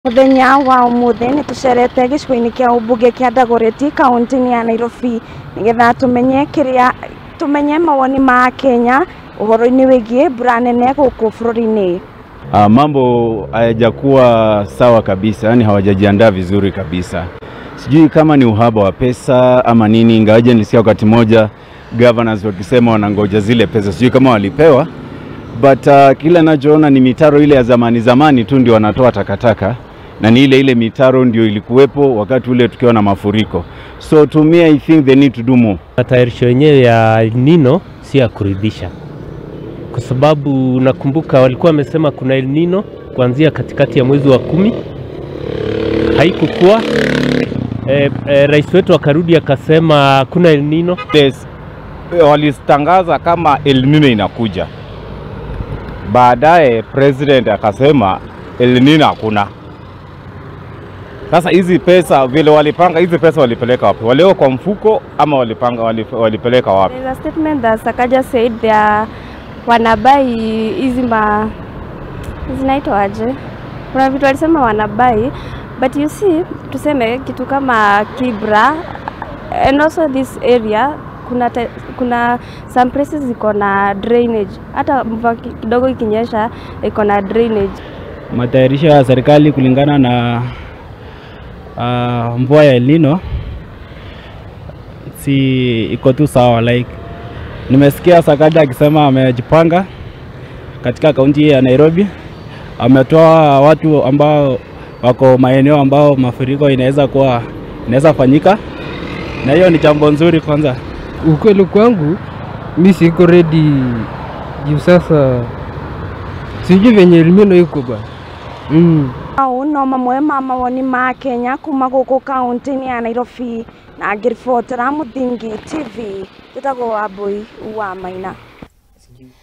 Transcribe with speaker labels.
Speaker 1: Muthenya wa umuthi ni tucerete gicigo-ini kia ubunge kia Dagoretti kaunti-ini ya Nairobi nigetha tumenye kiria tumenye mawoni ma Kenya uhoro-ini wigie mbura nene guku bururi-ini.
Speaker 2: Mambo hayajakuwa sawa kabisa, yani hawajajiandaa vizuri kabisa. Sijui kama ni uhaba wa pesa ama nini, ingawaje nilisikia wakati moja governors wakisema wanangoja zile pesa, sijui kama walipewa. But kila ninachoona ni mitaro ile ya zamani zamani tu ndio wanatoa takataka, na ni ile ile mitaro ndio ilikuwepo wakati ule tukiwa na mafuriko. So to me I think they need to do more.
Speaker 3: Matayarisho yenyewe ya El Nino si ya kuridhisha, kwa sababu nakumbuka walikuwa wamesema kuna El Nino kuanzia katikati ya mwezi wa 10, haikukua. Rais wetu akarudi akasema kuna El Nino.
Speaker 4: Walitangaza kama El Nino inakuja, baadaye president akasema El Nino hakuna. Sasa hizi pesa vile walipanga, hizi pesa walipeleka wapi? Walio kwa mfuko ama walipanga walipeleka wapi?
Speaker 1: There's a statement that Sakaja said they are wanabuy hizi ma zinaitwa aje? Kuna vitu walisema wanabuy, but you see, tuseme kitu kama Kibra and also this area kuna some places ziko na drainage, hata mvua kidogo ikinyesha iko na drainage.
Speaker 5: Matayarisho ya serikali kulingana na mvua ya El Nino si iko tu sawa. Like nimesikia Sakaja akisema amejipanga katika kaunti ya Nairobi, ametoa watu ambao wako maeneo ambao mafuriko inaweza fanyika, na hiyo ni jambo nzuri. Kwanza
Speaker 6: ukweli kwangu mimi siko ready juu sasa sijui venye El Nino iko bwana.
Speaker 1: Au no mamwe ma mawoni ma Kenya kuma guku kaunti-ini ya Nairobi, na ngiribotera Muthingi TV, njĩtagwo Wambui wa Maina.